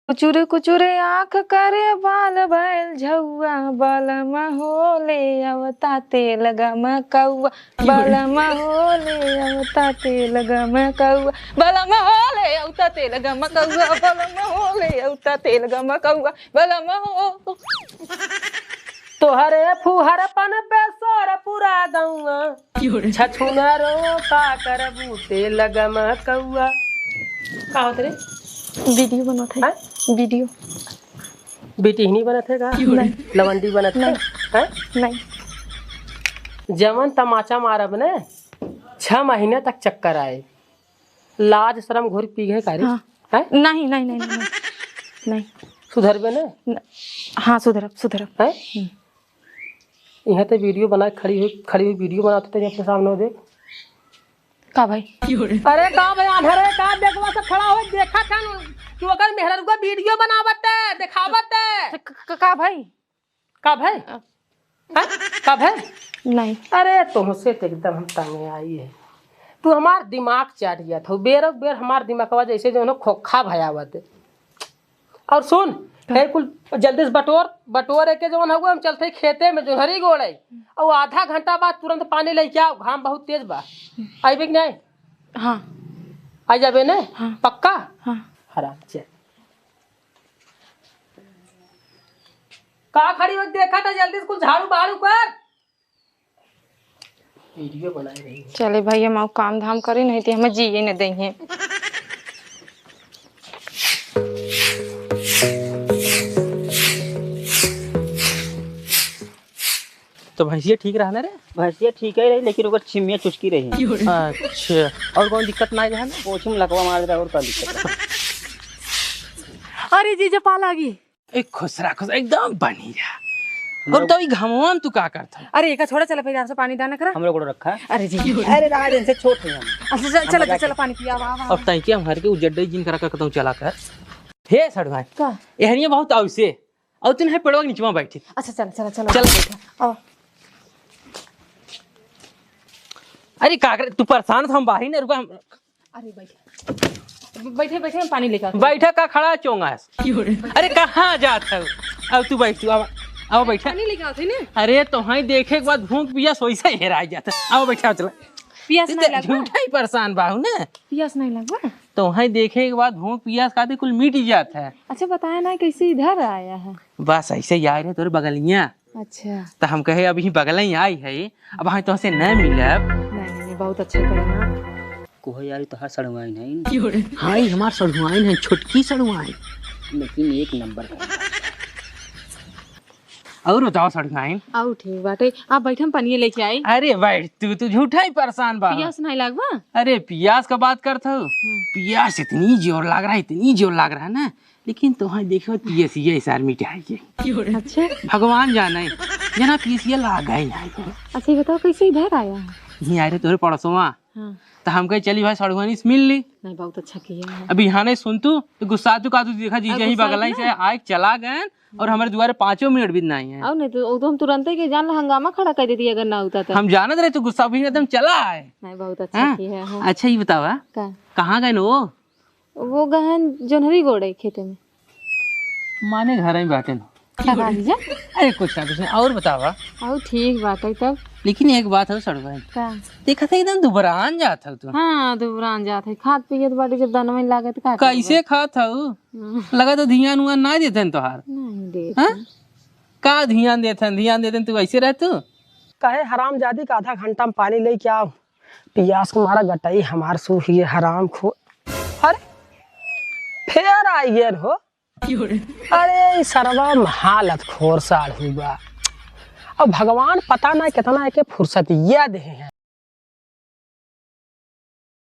कुचुर कुचुर आँख करे बाल भइल झौआ, बलमा होले अवता तेल गम कौआ, बलमा होले अवता तेल गम कौआ, बलमा होले अवता तेल गम कौआ, बलमा होले अवता तेल गम कौआ, बलमा हो। तोहरे फुहरपन पे सोर पूरा गौआ, छछुनरो का करबू ते लगम कौआ। का होत रे? वीडियो बनत है। वीडियो। बेटी ही बनत है का? लवंडी बनत है? हैं? नहीं। जवन तमाचा मारब ने 6 महीने तक चक्कर आए। लाज शर्म घोर पी गए कारी? हाँ। हैं? नहीं नहीं नहीं नहीं नहीं। सुधरबे ने? हाँ, सुधरब सुधरब। हैं? यहाँ तो वीडियो बना खड़ी हुई खड़ी हुई वीडियो बनाते थे अपने सामने देख। का भाई? अरे का भाई आंधरे का देखवा से खड़ा हो देखा था कि ओकर मेहररुआ वीडियो बनावत है दिखावत है। का भाई? का भाई? हैं? का भाई? नहीं। अरे तुमसे तो एकदम हम तंग आई है। तू हमार दिमाग चाट गया था बेर बेर हमार दिमागवा जैसे जो है खोखा भयावत। और सुन हे कुल जल्दी से बटोर बटोर के जवन हुआ हम चलते खेते में जो हरी गोड़े और आधा घंटा बाद तुरंत पानी लेके आओ, घाम बहुत तेज बा। आइबे कि नहीं? हाँ। आ जाबे ने? हाँ। पक्का? हाँ। हराम चल का खड़ी हो देखा था जल्दी से कुल झाड़ू बहारू कर वीडियो बनाई रही है। चले भाई हम काम धाम करे नहीं थे हमें जिए न देंगे। तो भैंसिया ठीक रहा ना रे? भैंसिया ठीक है रही लेकिन ओकर छिमिया चुचकी रही। अच्छा और कौन दिक्कत ना रहा ना? पोछी में लकवा मार रहा और का दिक्कत। अरे जीजा पालागी एक खुसरा खुस एकदम बढ़िया। और तो ई घमवा में तू का करता? अरे एका छोड़ा चला फिर आपसे पानी दाना करा हम लोग रखा है। अरे जी अरे राज इनसे छोट है हम। अच्छा चल चल चल पानी पिया वाह। अब तई के हमारे के उजड्डे जिन करा कर चला कर हे सड़ भाई का एहनिया बहुत आवसे और तुन है पेड़वा के नीचवा बैठी। अच्छा चल चल चल चल आओ। अरे का करे तू परेशान था हम बाहर ही ना रुका। अरे बैठे बैठे बैठे हम पानी लेकर बैठा का खड़ा चोंगा है। अरे कहाँ जात है अब तू बैठ तू अब आओ बैठा पानी लेके आते ने। अरे तो हाई देखे के बाद भूख पियास वैसा ही हेरा जाता। आओ बैठा चला पियास नहीं लगवा झूठा ही परेशान बाहू ना। पियास नहीं लगवा तो हाई देखे के बाद भूख पियास का कुल मिट जाता है। अच्छा बताया ना कैसे इधर आया है? बस ऐसे ही आए रहे तोरे बगलिया। अच्छा तो हम कहे अभी बगल ही आई है अब हाँ तो से न मिलब। नहीं नहीं बहुत अच्छा करे ना कोह यार तो हर सड़वाइन है। हाँ हमार सड़ुआइन है छोटकी सड़ुआइन लेकिन एक नंबर का। और बताओ सड़ुआइन? आओ ठीक बाटे आप बैठम पानी लेके आई। अरे बैठ तू तू झूठा ही परेशान बा। पियास नहीं लागवा? अरे पियास का बात करत हो पियास इतनी जोर लाग रहा है इतनी जोर लाग रहा है ना लेकिन तो देखो पियसिया सार मिटाई के। अच्छा भगवान जाने जना पियसिया लाग गई ना। अच्छा ये बताओ कैसे इधर आया? यहीं आए रे तोरे पड़ोसवा। हाँ। तो हम कहे चली भाई सड़ुआनी से मिल ली। नहीं बहुत अच्छा किया है। अभी यहाँ नहीं सुन तू तो गुस्सा तू का तू देखा जीजा ही बगल से आए चला गए और हमारे दुआरे 5 मिनट भी नहीं है। और नहीं तो हम तुरंत के जान हंगामा खड़ा कर देती अगर ना होता तो। हम जानत रहे तो गुस्सा भी एकदम चला आए। नहीं बहुत अच्छा किया है। अच्छा ये बतावा कहाँ गए वो? गहन जोनहरी गोड़े खेते में माने घर में बैठे। अरे कुछ ना कुछ नहीं। और बतावा? और ठीक बात है तब। लेकिन एक बात है सड़ुआइन देखा था एकदम दुबरान जात हो तू। हाँ दुबरान जात है खात पियत बाटी जब दाना में लागत का कैसे खात हो लगा तो ध्यान उआन ना देथन तोहार। नहीं दे का ध्यान देथन ध्यान देथन तू ऐसे रह तू कहे हराम जादी का आधा घंटा में पानी लेके आओ पियास को मारा गटाई हमार सूख ये हराम खो। अरे फिर आई गया हो। अरे सरवा हालत खोर साल हुआ अब भगवान पता ना कितना के फुर्सत ये दे हैं।